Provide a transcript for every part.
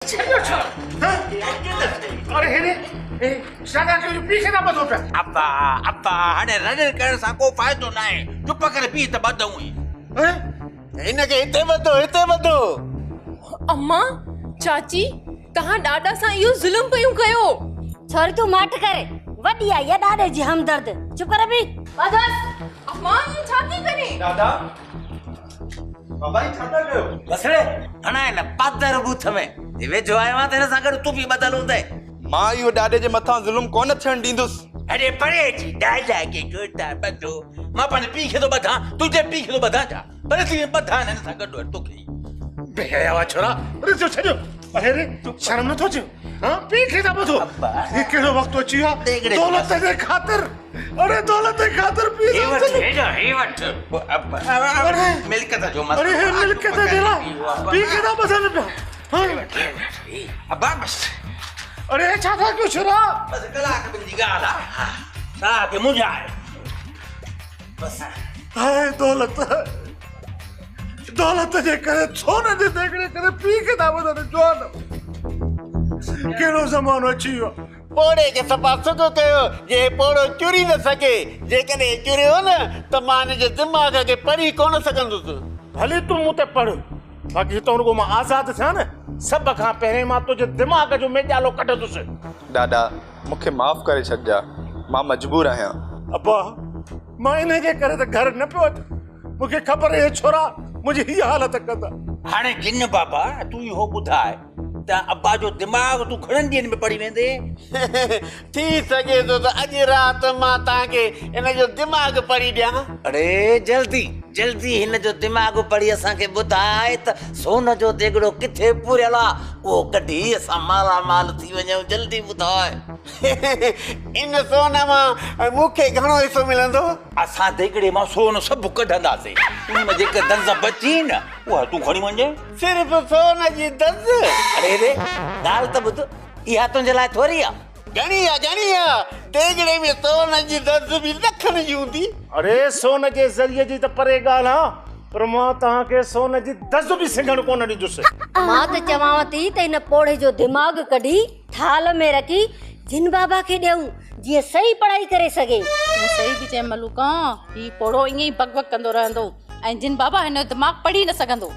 ڇڏيو ڇا؟ ها؟ اڙي هيڏي هي ڇا ٿا ڪيو جو پيء کي ٿا ٻڌو پيا؟ ابا ابا هاڻي رڙ ڪرڻ سان ڪو فائدو ناهي، چپ ڪري پيء ته ٻڌئون ئي. هن کي هتي ٻڌو هتي ٻڌو. امان چاچي توهان ڏاڏا سان اهو ظلم پيون ڪيو. ڇوري تون ماٺ ڪر، وڏي آئي آ ڏاڏي جي همدرد، چپ ڪري بيهه. ٻڌس امان هي ڇا ٿي ڪرين؟ ڏاڏا بابا هي ڇا ٿا ڪيو؟ بسڙي هڻائي نه پادر ٻوٿ ۾، جي ويجهو آيو آهين ته هن سان گڏ تون به ٻڌل هوندين. مان اهو ڏاڏي جي مٿان ظلم ڪونه ٿيڻ ڏيندس. اڙي پري اچي ڏاڏا کي ڇو ٿا ٻڌو؟ مان پنهنجي پيء کي ٿو ٻڌان، تنهنجي پيء کي ٿو ٻڌان ڇا؟ پر ٿي ٻڌان هن سان گڏ توکي ئي. بي حيا وا ڇورا، رسيو ڇڏيو. اري ري شرم نٿو اچي؟ ها پيء کي ٿا ٻڌو. هي ڪهڙو وقت اچي ويو آ دولت جي خاطر. اڙي دولت جي خاطر پيء هي وٺ هي وٺ ابا ملڪيت جو مسئلو. اڙي هي ملڪيت جي لاء پيء کي ٿا ٻڌن پيا. ابا بس. اڙي هي ڇا ٿا ڪيو ڇورا؟ بس ڪلاڪ ٻن جي ڳالهه آ، ساهه کي منجهائي بس. هاء دولت، دولت جي ڪري سون جي ديڳڙي ڪري پيء کي ٿا ٻڌن. جوان ڪهڙو زمانو اچي ويو. پوڙهي کي صفا سگهو ڪيو جي هي پوڙهو چري نه سگهي. جيڪڏهن چريو نه ته مان هن جي دماغ کي پڙهي ڪونه سگهندس. ڀلي تون مون تي پڙهه، باقي هتان رڳو مان آزاد ٿيان نه، سڀ کان پهرين مان تنهنجي دماغ جو ميڄالو ڪڍندس. ڏاڏا مون کي معاف ڪري ڇڏجا، مان مجبور آهيان. ابا مان انهي جي ڪري ته گهر نه پيو اچان، مون کي خبر هئي ڇورا منهنجي هيء حالت ڪندا. هاڻي جن بابا تون اهو ٻڌاء ته ابا جو دماغ تون گهڻن ڏينهن ۾ پڙهي ويندين؟ ٿي سگهي ٿو ته اڄ رات مان توهان کي ان جو دماغ پڙهي ڏيان. اڙي جلدي جلدي هن جو دماغ پڙهي اسان کي ٻڌاء ته سون جو ديڳڙو ڪٿي پوريل آ، اهو ڪڍي اسان مالا مال ٿي وڃون، جلدي ٻڌاء. ان سون مان مون کي گهڻو حصو ملندو؟ اسان ديڳڙي مان سون سڀ ڪڍنداسين، ان ۾ جيڪا دز بچي نه اها تون کڻي وڃجانء. صرف سون جي دز؟ اڙي ري ڳالهه ته ٻڌ، اها تنهنجي لاء ٿوري آ. گهڻي آ گهڻي آ، ديڳڙي ۾ سون جي دز به لکن جي هوندي. اڙي سون جي ذريعي جي ته پري ڳالهه آ، پر مان توهان کي سون جي دز به سنگهڻ ڪونه ڏيندس. مان ته چوانء ٿي ته ان پوڙهي جو دماغ ڪڍي ٿالهه ۾ رکي جن بابا کي ڏيون، جيئن صحيح پڙهائي ڪري سگهي. تون صحيح ٿي چئين ملوڪان، هي پوڙهو ائين ئي بڪ بڪ ڪندو رهندو ۽ جن بابا هن جو دماغ پڙهي نه سگهندو.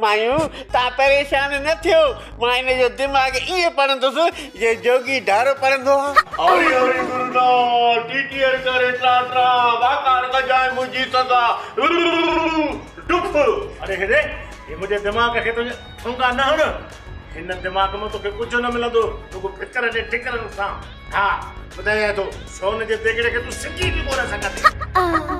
مايون توهان پريشان نه ٿيو، مان هن جو دماغ ائين پڙهندس جيئن جوڳي ڍارو پڙهندو آ. هري هري گروناٿ، ٽيٽيهر ڪري ٽران ٽران، واڪار ڪجانء منهنجي سزا، ڊپ. اڙي هيڏي، هي منهنجي دماغ کي تنهنجا ٺونگا نه هڻ. هن دماغ مان توکي ڪجهه نه ملندو، رڳو ڦڪر جي ٺڪرن سان. ها ٻڌايان ٿو، سون جي ديڳڙي کي تون سنگهي به ڪونه سگهندين.